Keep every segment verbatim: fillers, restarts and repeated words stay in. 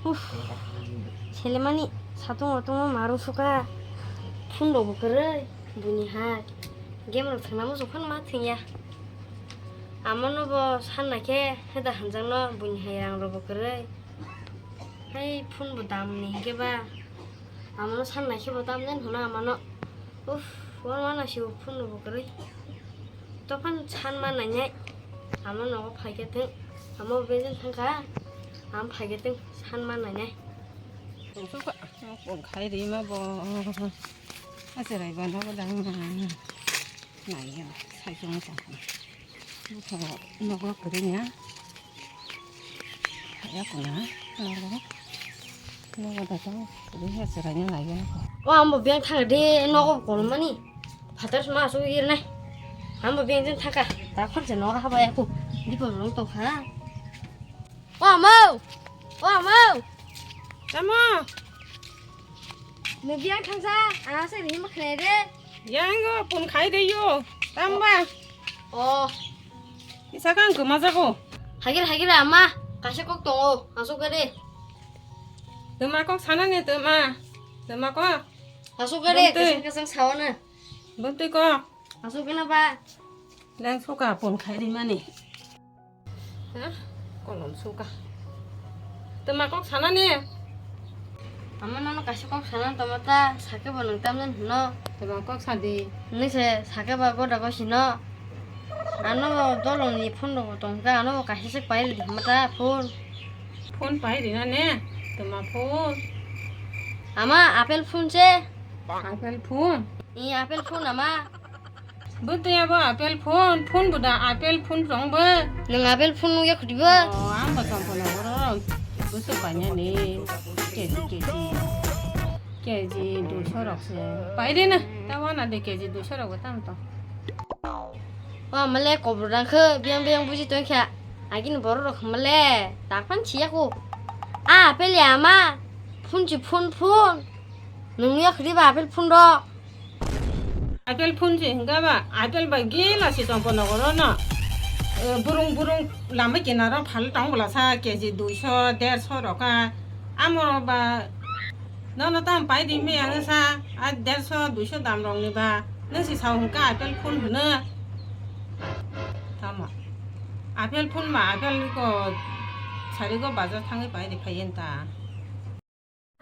Uff, selemani satung otung marung suka. Phone rok bo kwrwi, buini hai. Game rok thwngna muchung phano ma thwngya. Amono bo sanna khe heda hanjakno buini hai rang rok bo kwrwi. Hai phone bo dam ni hinkhe ba. Amono sanna khe bo dam den hwno amano. Uff, wan wan asi bo phone rok bo kwrwi. Tophan san ma nainai. Amo nogo phaikhe thung. Amo bejeng thangkha. Am phaikhe thung san ma nainai. Tongsuka, phone khai rima bo. Acherai ba nogo dang na. Naiya, sai song tong. Bukha nogo kwrwi ya. Ya kuna, nogo. Nogo da tong. Kwrwi ya cherai na naiya. O ambo beng thang de nogo kolmani. Phatar sma asuk ir nai. Ambo beng jeng thaka. Ta khon se nogo haba ya ku. Dipo rong tong kha. O amo. O amo. Tamo. Nung biyang thangsa, ang asa rihima khnai de. Yang go pun khai de yo. Tamba. O. Isa kang kema jago. Hagir hagir ama, kaisa kok tongo, asuk gade. Tuma kok sana ni tuma. Tuma kok. Asuk gade, Bumtwi. Kasang kasang sawana. Bumtwi kok. Asuk gana ba. Lang suka pun khai rimani. Ha? Kolom suka. Tuma kok sana ni? Ama nono kaisa kok sana toma ta, sake bo nung tamjani hino. Tuma kok sadi. Nise sake ba goda gosi no. Ano bo dolong ni phone rok tongka, ano bo kaisa se pai ridi hama ta phone. Phone pai rina ne? Tuma phone. Ama apple phone se. Apple phone? I apple phone ama. Bwtwi abo apple phone, phone bo da apple phone tong bo. Nwng apple phone nugya khudi bo? Oh, ang bo tong phone oro. Bwswk paina ni. K G, K G. K G duiso rok se. Pai de na. Ta wana de K G duiso rok bo tam tong. Wa male kobor rang khe biyang biyang buji tong kha. Agini borok rok male. Takpan chiya ko. A apple ya ma. Phone chi phone phone. Nungya khudi ba apple phone rok. Apple phone se hingka ba, apple bai gila si tong pono goro no. Eh, burung burung lama kinaro phal tong bwla sa K G duiso, derso rok ka. Amo ba, nono tam pai di me ang sa, a derso, duiso dam rok ni ba. Nung si sao hingka apple phone hwno. Tamo. Apple phone ma, apple ko sari ko bazar thangwi pai di phayen ta.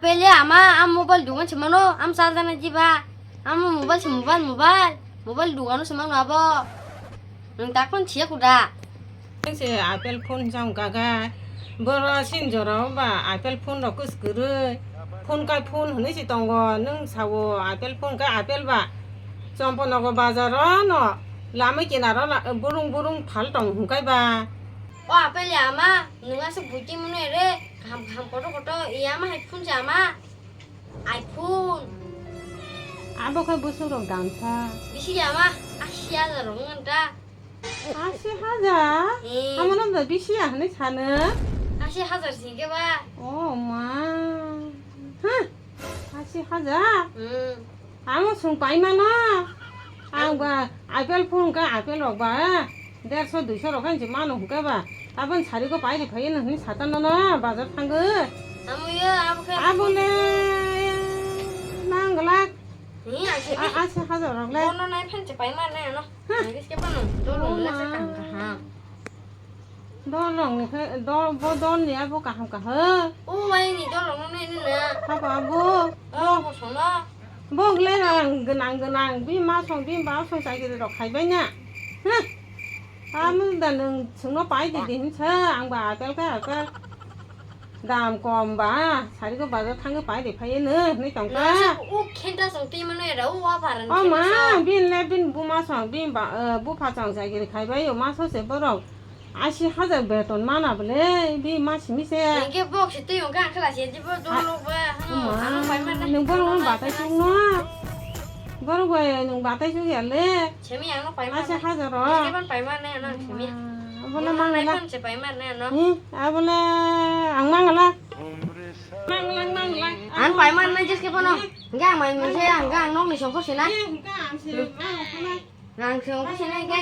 Pele ama, am mobile dukan se mano, am charger na jiba, am mobile se mobile, mobile, mobile dukano se mano abo. Nwng takon chiya kuda. Nwng se apple phone jang gaga, boro sin jora ba apple phone rok kus kwrwi. Phone kai phone hwnwi se tongo, nwng sawo apple phone kai apple ba. Chompo nogo bazaro no, lama kinaro la, burung burung phal tong hwnkhe ba. O apple ya ama, nwng aswk buti mwnwi re. Kaham kaham kotor kotor, iya ma hai phone se ama. iPhone. Abo khe bwswk rok dam sa. Bisi ya ma, asi hajar rok wng ta. Asi hajar? Hmm. Amo no da bisi ya hwnwi sano? Asi hajar si khe ba. Oh ma. Huh. Asi hajar? Hmm. Amo sung pai mano. Ang ba apple phone ka apple rok ba. Derso duiso rok khe mano hwnkhe ba. Aboni sari ko pai ri phai no hwnwi sata no no bazar thango. Amo yo abo khe. Abo le nang glak. Ni ang se. A, asi hajar rok le. Bono nai phan se pai ma nai ano. Huh. Nai ke pano. Dolo Oh, nai se ma. Kaham kaham. Dol rok ni khe, dol, bo dol ni abo kaham kaham. O wai ni dol rok no nai ni na. Habo abo. O bo sono. Bo gle rang gwnang gwnang, bini ma song, bini ba song chakiri rok khai bai na. Huh. Amo da nwng chwngno pai di di hinsa, ang ba apple khe apple. Dam kom ba, sari ko bazar thangwi pai de phai no, hinwi tong kha. Nasa u khenta song twi mano era, u wa pharan O ma, khenta song. Bin le bin buma song, bin ba, eh, bupha song chakiri khai bai o ma sose borok. Asi hajar beton mana bole, bi ma simi se. Hingke bok se twi hingke ang khala se jibo dol lok ba. Hano, ano pai man na. Nwng borok no batai suk no. Borok bai nwng batai suk ya le. Simi ang no pai man. Asi hajar ro. Hingke ban pai man na ano simi. Abono mang la. Phone se pai man na ano. Hi, abono ang mang la. Mang la, mang la. Ang pai man na jis ke bono. Hingke ang mai mo se ang, ang nok ni songko se na. Hi, hingke ang se mang la. Nang se ongko sinai ke.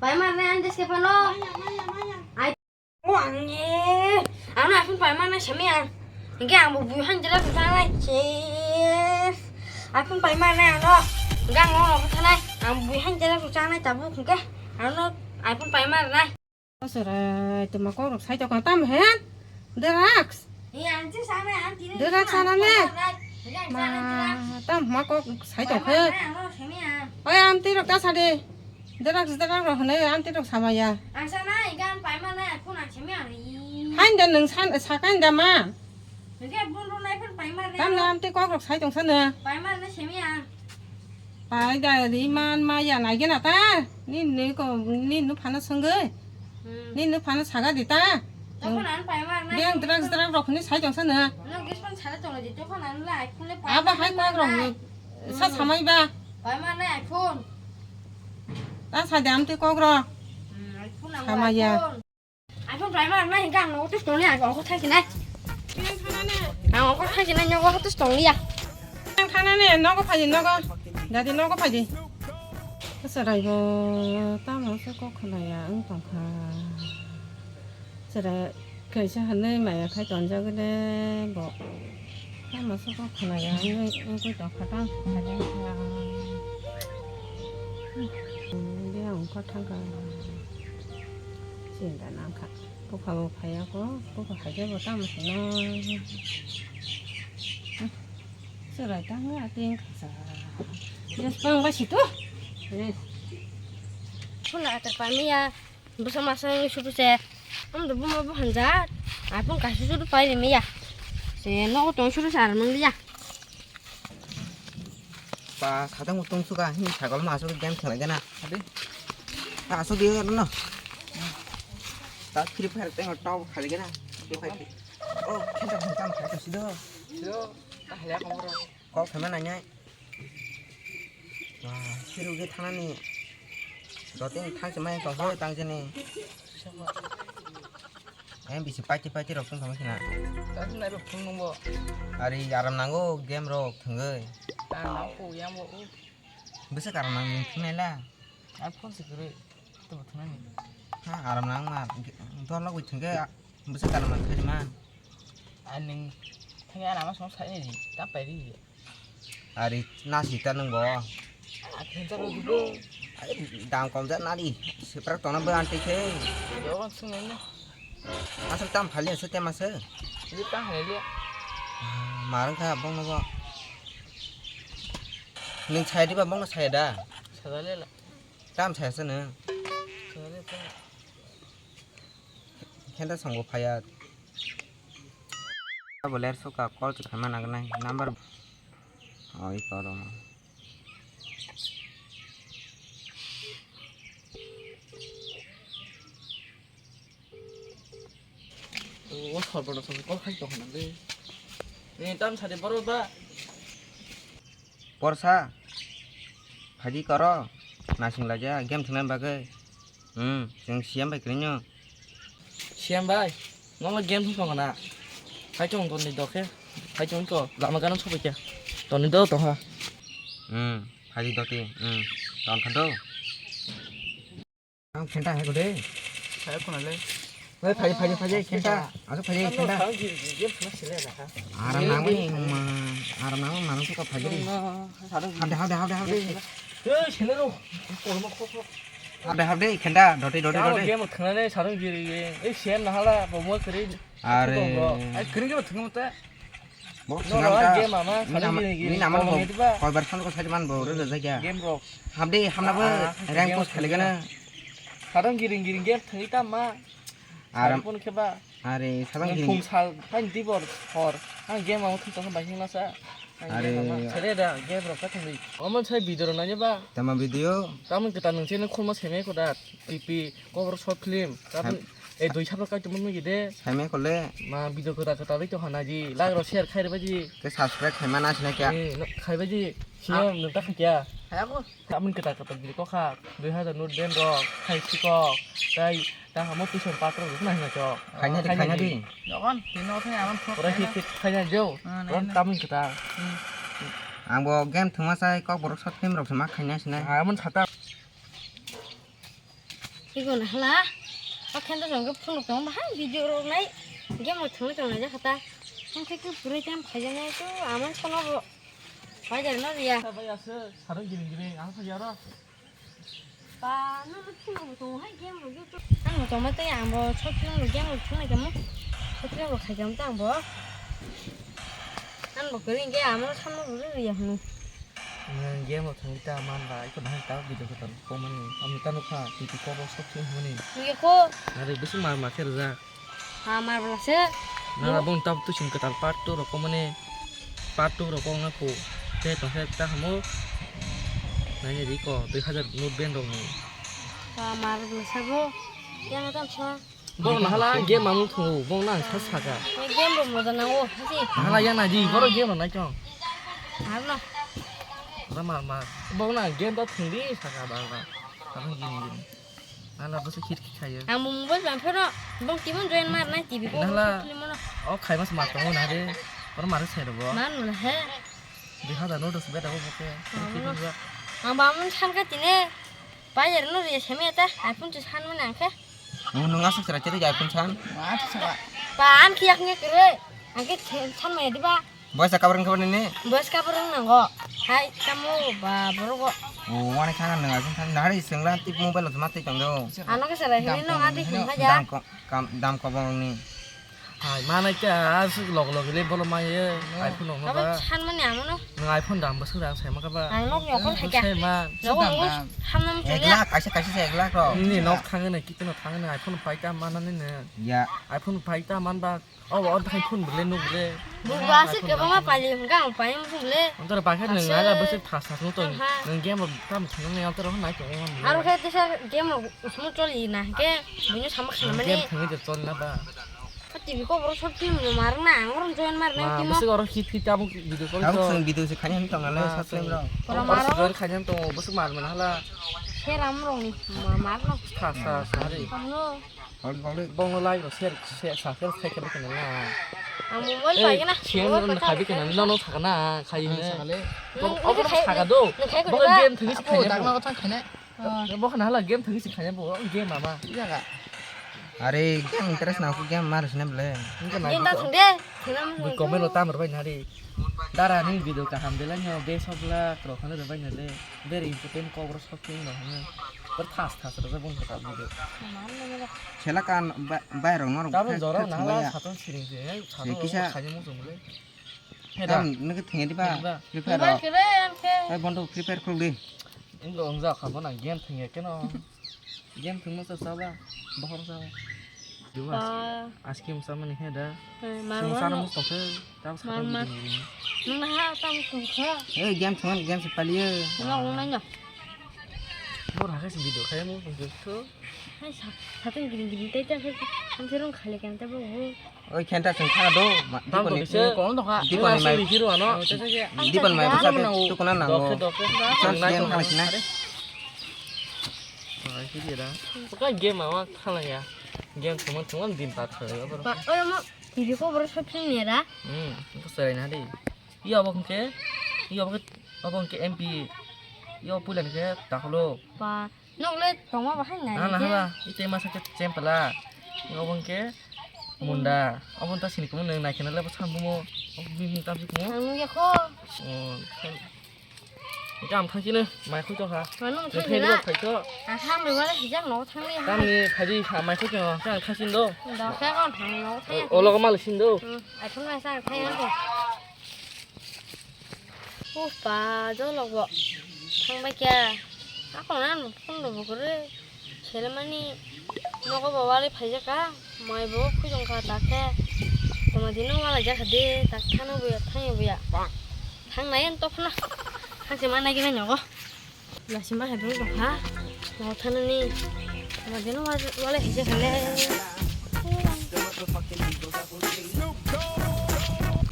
Pai mar ne andes ke pano. Ai. O ang ye. Ano asun pai mar na sami ang. Hingke ang bo bui han jela rok chanai. Ses. iPhone paima nai ano. Hingke ang no bo thanai. Ang bui han jela rok chanai tabuk hingke. Ano iPhone paima nai. Asara tuma kok rok sai tokha tam hen. Drugs. Drugs sana ne? Ma, tam ma kok sai tokha. Oi, amtwi rok ta sadi. Drugs, drugs rok hwnwi amtwi rok samaya. Ang sanai, gan paima nai, phone ang simi ang ri. Hain da nwng san, sakai da ma. Hwnkhe bun rw nai phone paima nai. Tam na amtwi kok rok sai tong sano. Paima nai simi ang. Pai da ri man ma ya nai gena ta. Ni ni ko ni nu phano songoi. Hmm. Ni nu phano saga di ta. Tokon ang paima nai. Beng drugs, drugs rok hwnwi sai tong sano. Nwng gispan sala tong di tokon ang lai phone le paima. Aba hai kok rok sa samai ba. Paima nai phone. Ta sa de amtwi kok rok. Hmm, iPhone ang Sama ya. iPhone. iPhone paima nai hingke ang nogo tus tongli ang ongkor thang sinai. Ang ongkor thang sinai nogo tus tongli ya. Ang thana ne nogo phaji nogo. Dadi nogo phaji. Serai bo tamo se kok khna ya ang tongkha. Serai kaisa hanai maya khai tonjak le bo. Tamo se kok khna ya ang ungkoi tongkha tang. Dia ongkor thangkha. Chinta nangkha. Bupha bo phaiya ko, bupha haikhe bo tamo hino. Chwrai tangwi atwing khasa. Yes, bang ba situ. Yes. Phone atar pamiya. Bwsa masa ngi sudu se. Amdo buma bo hanja. iPhone kaisa sudu pai rimiya. Se nogo tong sudu se ar mangliya. Ba, sadang utong suka, hini sagol ma asuk game khelai gana. Ade. Ta asuk dia kan no. Ta Free Fire tengok tau khelai gana. Free Fire. Oh, kenta kenta khelai ta sido. Sido, ta haya komoro. Kok khelai nanya. Wah, siru ge thana ni. Doting thang semai kok ho tang sini. Em bisi paiti paiti rok tong thangma khina. Tang nai rok thung nungbo. Ari aram nango game rok thangwi. Tang nang ko yang bo. Bwswk aram nang nung thungnai la? Ang phone se kwrwi. To thungnai ni. Ha aram nang ma. Dol logwi thangkhe bwswk aram nang thari ma. Ani thangya lama song sai ni ta pai ri. Ari nasi ta nung bo. Akhir ta ro dugo. Ai dam kom ja nari. Siprak tona bo anti khe. Yo bang sung ni. Asal tam phali asal tem asal. Ni ta hai le. Marang kha bong no bo. Nung sai di ba bong no sai da. Sai da le la. Tam sai sa nung. Sai da le ta. Khenta song bo phaya. Abo ler suka call se khaima nang nai number. Oi koro. O sorbono sorbo call khai tong nang de. Ni tam sade boro ba. Porsa, phaidi koro, nasing laja, game thwngna bagwi. Hmm, chwng C M bai kwrwino. C M bai, nono game thwng tongo na. Phai chwng toni dokhe, phai chwng ko, lama gana sobai khe. Toni do tongha. Hmm, phaidi doti, hmm, tongkha do. Ang khenta hai ko de. Hai ko na le. Oi, phai, phai, phai, khenta. Aso phai, khenta. Aram nang ni, ma, aram nang ni, manang suka phai de. Hade, hade, hade, hade. Ei, sele ro. Hade, hade, khenta, dote, dote, dote. Game thangna ne sarung giri. Ei, sian na hala, bo mo kri. Are. Ai, kri ke thangna ta. Bo no, swnam no, ta, game ama, ni sarung nama, giri, giri, ni nama kolom bo, giri ba. Koibar phano ko sadi man bo, re re jagya. Game rok. Hamde, hamna bo, ah, rank game post khali gana. Sarung giri, giri, game thangwi ta ma. Aram. Sarung pon khe ba. Are, sarung giri. Phung sal, pain tibor, hor. Ang game ama thung tong bai hing nasa. Are. Sere da, game rok ka thangwi. Omo sai video rok nanya ba. Tama video? Tamo kita nung chene khulma seme ko da. T P, cover short film. Tamo. Ham- Eh, dui sabra kai tongma nugui de. Saimai kole. Ma video kwtal kwtal bai tongkha naidi. Like rok share khai rwbaidi. Ke subscribe khaima na sina kya? Eh, no, khaibaidi. Sini ah. Nung ta khaikya. Khayabo. Tamoni kwtal kwtal video kokha. Dui hazar note ben rok. Khai sikok. Tai ta hamo tuition patro rok na hina chok. Khaina di, khaina di. Dokon, tino khai aman phok. Pura khaina. Hit hit khaina jo. Ah, ron naina. Tamoni kwtal. Hmm. Ang bo game thwngma sai kok borok short film rok se ma khaina sina. Ah, amon khata. Igun hala, o khenta songke phunuk tong bahai video rok nai, game rok thwngwi tong nai jakha ta. Ang khe khe phurai tam khaijak nai to, amon sono bo. Pai jar no riya. Bai ase, sarung giring giring, ang khaijak ro. Ba, no no thung bo tong hai game ro to. Ang bo tong ma tei ang bo short film ro game ro thung nai kamo. Short film ro khaijak ta ang bo. Ang bo kering ge amon sono bo riya hunu. Nang game ro thang ta man ba, iko nang ta video ko tan ko mani. Am ta no kha, ti ti ko bo short film huni. Ye ko. Nare bisi mar mar khe rwjak. Ha, mar bwla se. Nana bong tab tu sing kwtal part two rok mane part two rok wngna kho. Tei tong khe ta hamo. Nani ri ko dui hazar note ban rok ni. Ha, mar bwla se bo. Yang tam sa. Bong na hala game amung thu, bong na sa saka. Ni game bo moja nango, hasi. Hala yang na di, boro game rok nai chong. Mar no. Ba mar mar. Bong na game ta thung di saka ba ba. Apa gini gini. Nala bwswk hit khayo. Ang bo mobile bang phano bong timo join mar nai T V ko. Nala bwswk film no. O khaima se mar tongo na re. Oro mar se robo. Man mula he. Dui hazar note se beta bo ke. Ang ba mun san ka tine. Bayar no re seme ta. iPhone se san mane ang khe. Mo nung asuk sera chete iPhone san. Ba an khiyak nge kre. Ang khe san mane diba. Boys a kabar wngkha nini? Boys kabar wng nango. Hai, tamo ba borok o. O, wani khana nang asing khana nahari sengla tip mobile o ma twi tongdo. Ano khe salai hini nong adi hini khun haja. Dam ko-, kam, dam kobong ni. Hai, mana kya asuk log log le bolo ma ye. No. iPhone no ba. San mani amono. Nang iPhone dam basuk rang sai ma ka ba. Ang nok nyokol hai kya. Sai ma. Nok nyokol ham nam chuli. Ek lakh, kaisa kaisa se ek lakh ro. Ni nok thang ne, kiti no thang ne, iPhone pai ta mana ne ne. Ya. iPhone pai ta man ba. Oh, oh, thai phun bole nuk bole. Buga se kebama pali hingka ang pai mung bole. Antar paket nang ala bese thas thas nuk tong. Nang game tam thang ne antar hon nai tong. Aro khe tisa game usmu choli na ke bini sama khana mani. Game thang de chol na ba. Ka T V ko boro short film no mar na ang oro join mar na timo. Bese oro hit hit tabuk video call. Tabuk sung video se khani tong ale short film ro. Oro mar oro join khani tong bese mar mana hala. Seram rong ni mar no. Thas thas hari. Ano. Bongno lai rok share, share, subscribe khai khe bwkhana na. Ang mobile pai gana. Share no khai bwkhana, no no sakana khai ne. Sakale. Bong obo no saka do. Bong game thangwi si khai ne. Bong khana hala game thangwi si khai ne bo game ama. Jaga. Are game interest na ko game mar sine ble. Game ta thang de. Comment lo tamar bai nari. Dara ni video kaham belai no best of luck rok khana bai nale. Very important kok rok. Khe no hwnwi. Bwrwi thas thas rwjak bwng kha video. Khela kan ba-, bai rok norok. Tabuk khe jora thwk nang la swnglaiya. Satung siring se, hai satung kisa rok saimung tong le. Tam nugwi thwngya diba? Free Fire rok. Mobile khe re ang khe. Hai bondo Free Fire khulok di. Wng wng jak kha bo nang game thwngya khe no. Game thwngma sa sa ba. Bohor sa ba. Duas. Ice cream chamani khe da. Chwng chana musto khe tam sakha bini ring. Nwng naha tam tong kha. Ei game thwngmani game se paliyo. Nwng nwng nai no. Bor hakhe se video khaye musto khe. Hai sa, satung gini gini tei tei khe hamse rong khale kan tei bo. Oi khenta chwng tha do. Tam to diponi se. Diponi mai. Hero ano. Diponi mai bwsa khe tukuna nango. Dokhe dokhe. Chance game khala sina. Ai khe da. Buka game ama khala ya. Game thwngmani thwngmani din ta khalai ba borok. Ba, oi, omo T V ko borok short film ni era. Hmm, wngkha chwrai na di. Iyo obo hwnkhe, iyo obo hwnkhe, obo hwnkhe M P. Iyo puila ni khe dakholo. Ba, nok le tongma bahai nai. Na na haba, ite masa khe chempela. Obo hwnkhe munda. Obo ta sini kumo nang nai khena le bo sambumo. Obo bini tamsi kumo. Ang nungya kho. Oh, Hingke ang thangchino mai khoi tongkha. Mano thangchina. Thai thok. Ang thang bai wala hijak no thangli ha. Tamni phaidi kha mai khoi tongkha, ang thangchin do. Dokhe kon thang no thang. Olo ko mal sin do. Hmm, ai phun mai sa thang no. Upa, jolok bo. Thang bai kya. Ako nan phun do bokore. Selemani nogo bo walai phaijak kha, mai bo khujong kha, tak khe toma dino walai jak kha de, tak thano buya, thangyo buya. Thang nai ang topna. Thang se ma nai gina nogo. Lasi ma hai bro kha. Nogo thano ni. Toma dino wa-, walai phaijak kha le.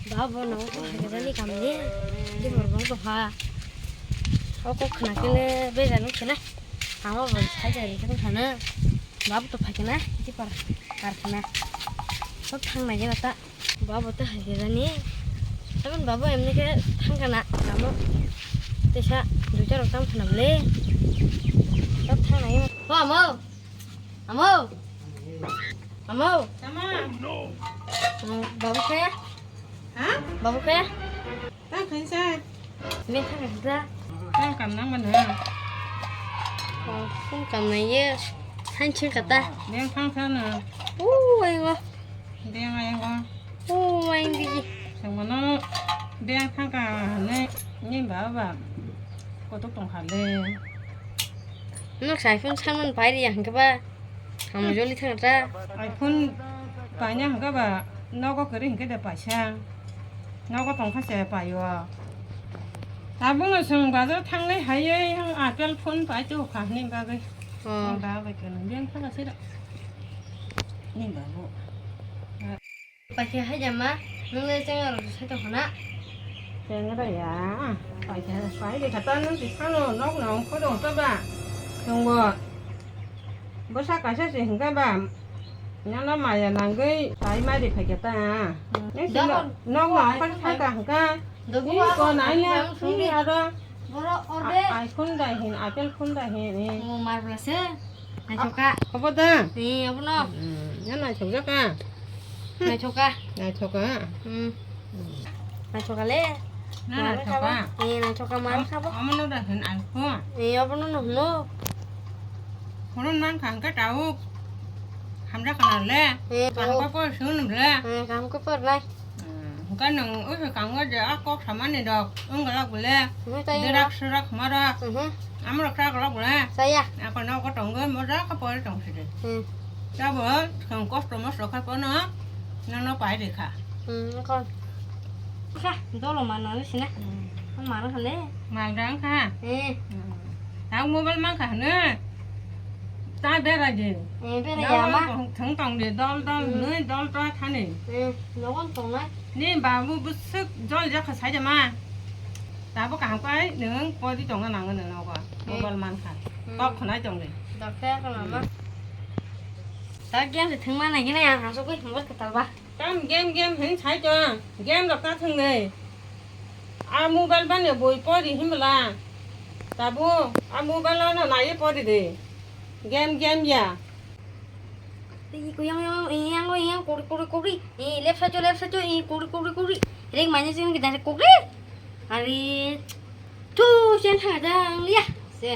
Ba bo nogo kha jani kam ni. Di bor bong kha. O kok khna kene be jani khna. Amo bo sai jani khna. Babu to phaikhe na, tei par, par khna. Sok thang nai jeba ta. Babu to hai khe jani. Tabun babu emni khe thang kana, amo. Tesa, duita rok tam khna ble. Sok thang nai. Ho, amo. Amo. Amo. Tama. Hmm, babu khe. Ha? Babu khe? Ta khaisa. Beng thang kha da. Tang kam nang mana? Oh, phone kam nai ye. Thank you kata. Beng thang sana. Oh, ayo. Beng ayo. Oh, ayo di. Sang mana? Beng thang ka ne ni ba ba. Kotok tong kha le. Nok sai phone sang man pai ri yang ke ba. Samung joli thang ta. iPhone paina hwnkhe ba nogo kwrwi hwnkhe de paisa. Nogo tongkha se paio. Tabukno chwng bazar thangnai hai apple phone pai to kha hwnwi bagwi. Oh. Ang ba bai kwrwng biyang thang se da. Ni babu. Paikha hai jama, nung le cheng aro sai tong khana. Cheng aro ya, paikha pai de khata nung ti khano nok nong kho dong to ba. Tong bo. Bo sa kaisa se hingka ba. Nano maya nangwi pai ma de phaikha ta. Hmm. Nung si nok nong kho thangka hingka. Dogo ni ko nai ya, sungri aro. Boro orde. Ai khun dai hin, apple khun dai hin. Mo mar bla se. Naithoka. Obo da? Ee, obono. Hmm, ya naithok jaka. Naithoka. Naithoka. Hmm. Naithoka le. Na naithoka. Ee, naithoka, mano khabo. Omo no da hin ai ko. Ee, obono no hino. Horon man khang ka tau. Hamja kana le. Ee, tau. Kaham ka por sun le. Ee, kaham ka por lai. Hwnkhe nwng o swkango je a kok samani rok wng glak bole, derak serak hwnma rok, amorok cha glak bole. Chaya. Ako nogo tongwi moja khe pori tong sidi. Tabo chwng kosto mosto khe pono nono pai rikha. Kha, dolo manwi sina. Mano hale. Malda wngkha? Ang mobile mankha hwnwi. Ta bera di. Ee, bera ya ma. Thwng tong di, dol dol hwnwi, dol to thani. Ee, nogon tongnai. Ni babu bwswk jol jakha sai de ma. Tabo kaham kai nwng podi tongna nango nogo. Mobile mankha. Tok khwnai tong di. Dokhe kono ma. Ta game se thwngma nai gina ya, hasukwi mobile kwtal ba. Tam game game hin sai to. Game rok ta thwng di. A mobile bani boi pori himla. Tabu, a mobile no nai pori de. Game game ya. Iko yang yang yang yang kuri kuri kuri. Left side left side kuri kuri kuri. Rek manya sing kita kuri. Ari tu sen hadang ya. Se.